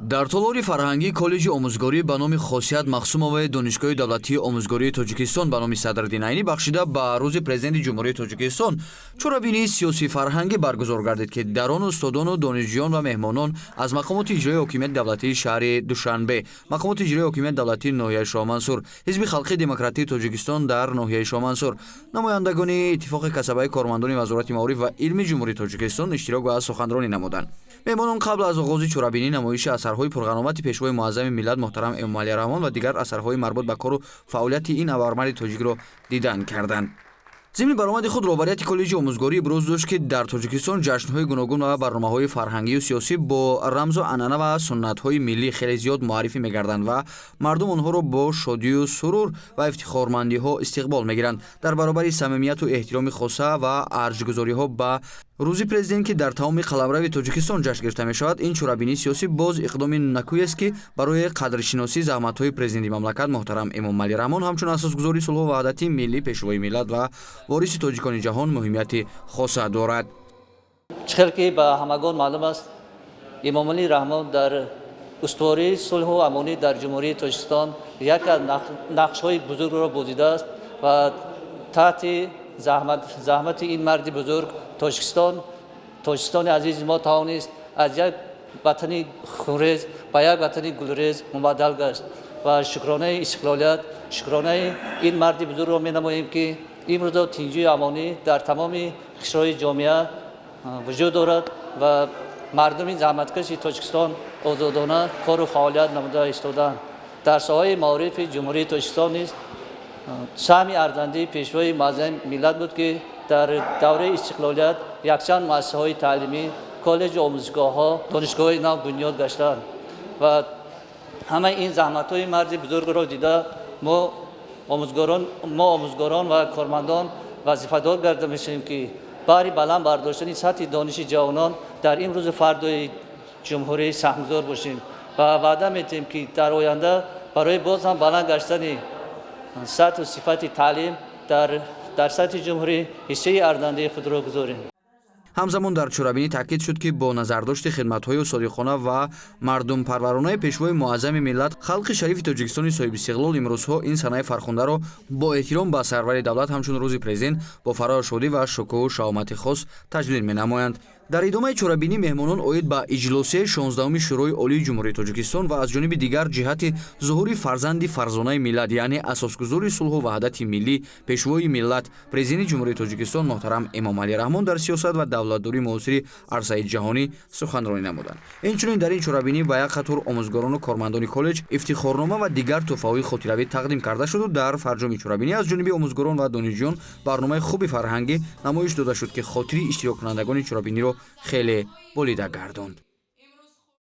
Дар толори фарҳангии коллеҷи омӯзгорӣ ба номи Хосият Махсумоваи Донишгоҳи давлатии омӯзгории Тоҷикистон ба номи Садриддин Айнӣ бахшида ба рӯзи Президенти Ҷумҳурии Тоҷикистон чорабинии сиёсӣ фарҳангӣ баргузор гардид, ки дар он устодону донишҷӯён ва меҳмонон аз мақомоти иҷроии ҳокимияти давлатии шаҳри Душанбе, мақомоти иҷроии ҳокимияти давлатии ноҳияи Шоҳмансур, Ҳизби халқии демократии Тоҷикистон дар ноҳияи Шоҳмансур, намояндагони Иттифоқи касабаи кормандони Вазорати маориф ва илми Ҷумҳурии Тоҷикистон иштирок ва суханронӣ намуданд. Меҳмонон қабл аз оғози чорабинӣ намоиши асарҳои пурғаномати Пешвои муаззами миллат муҳтарам Эмомалӣ Раҳмон ва дигар асарҳои марбут ба кору фаъолияти ин абармарди тоҷикро дидан карданд. Зимни баромади худ роҳбарияти коллеҷи омӯзгорӣ иброз дошт, ки дар Тоҷикистон ҷашнҳои гуногун ва барномаҳои фарҳангию сиёсӣ бо рамзу анъана ва суннатҳои миллӣ хеле зиёд муаррифӣ мегарданд ва мардум онҳоро бо шодию сурур ва ифтихормандиҳо истиқбол мегиранд. Дар баробари самимияту эҳтироми хоса ва арҷгузориҳо ба рӯзи Президент, ки дар тамоми қаламрави Тоҷикистон ҷашн гирифта мешавад, ин чорабинии сиёсӣ боз иқдоми накӯест, ки барои қадршиносии заҳматҳои Президенти мамлакат муҳтарам Эмомалӣ Раҳмон ҳамчун асосгузори сулҳу ваҳдати миллӣ, Пешвои миллат ва вориси тоҷикони ҷаҳон муҳимияти хоса дорад. Чӣ хел ки ба ҳамагон маълум аст, Эмомалӣ Раҳмон дар устувории сулҳу амонӣ дар Ҷумҳурии Тоҷикистон як аз нақшҳои бузургро бозидааст ва таҳти заҳмати ин марди бузург Тоҷикистон, Тоҷикистони азизи мо тавонист аз як ватани хунрез ба як ватани гулрез мубаддал гашт ва шукронаи истиқлолият, шукронаи ин марди бузургро менамоем, ки имрӯзо тинҷию амонӣ дар тамоми қишрҳои ҷомеа вуҷуд дорад ва мардуми заҳматкаши Тоҷикистон озодона кору фаъолият намуда истодаанд. Дар соҳаи маорифи Ҷумҳурии Тоҷикистон низ саҳми арзандии Пешвои муаззами миллат буд, ки дар давраи истиқлолият якчанд муассисаҳои таълимӣ, коллеҷу омӯзгоҳҳо, донишгоҳҳои нав бунёд гаштанд ва ҳамаи ин заҳматҳои марди бузургро дида мо омӯзгорон ва кормандон вазифадор гарда мешавем, ки баҳри баланд бардоштани сатҳи дониши ҷавонон дар имрӯзу фардои ҷумҳурӣ саҳмгузор бошем ва ваъда медиҳем, ки дар оянда барои боз ҳам баланд гаштани сатҳу сифати таълим дар сатҳи ҷумҳурӣ ҳиссаи арзандаи худро гузорем. Ҳамзамон дар чорабинӣ таъкид шуд, ки бо назардошти хидматҳои содиқона ва мардумпарваронаи Пешвои муаззами миллат, халқи шарифи Тоҷикистони соҳибистиқлол имрӯзҳо ин санаи фархундаро бо эҳтиром ба сарвари давлат ҳамчун рӯзи Президент бо фароҳу шодӣ ва шукӯҳу шаҳомати хос таҷлил менамоянд. Дар идомаи чорабинӣ меҳмонон оид ба иҷлосияи 16-уми Шӯрои Олии Ҷумҳурии Тоҷикистон ва аз ҷониби дигар ҷиҳати зуҳури фарзанди фарзонаи миллат, яъне асосгузори сулҳу ваҳдати миллӣ, Пешвои миллат, Президенти Ҷумҳурии Тоҷикистон муҳтарам Эмомалӣ Раҳмон дар сиёсат ва давлатдории муосири арсаи ҷаҳонӣ суханронӣ намуданд. Инчунин дар ин чорабинӣ ба як қатор омӯзгорону кормандони коллеҷ ифтихорнома ва дигар тӯҳфаҳои хотиравӣ тақдим карда шуду дар фарҷоми чорабинӣ аз ҷониби омӯзгорон ва донишҷӯён барномаи хуби фарҳангӣ намоиш дода шуд, ки хотири иштироккунандагони чорабиниро хеле болида гардонд.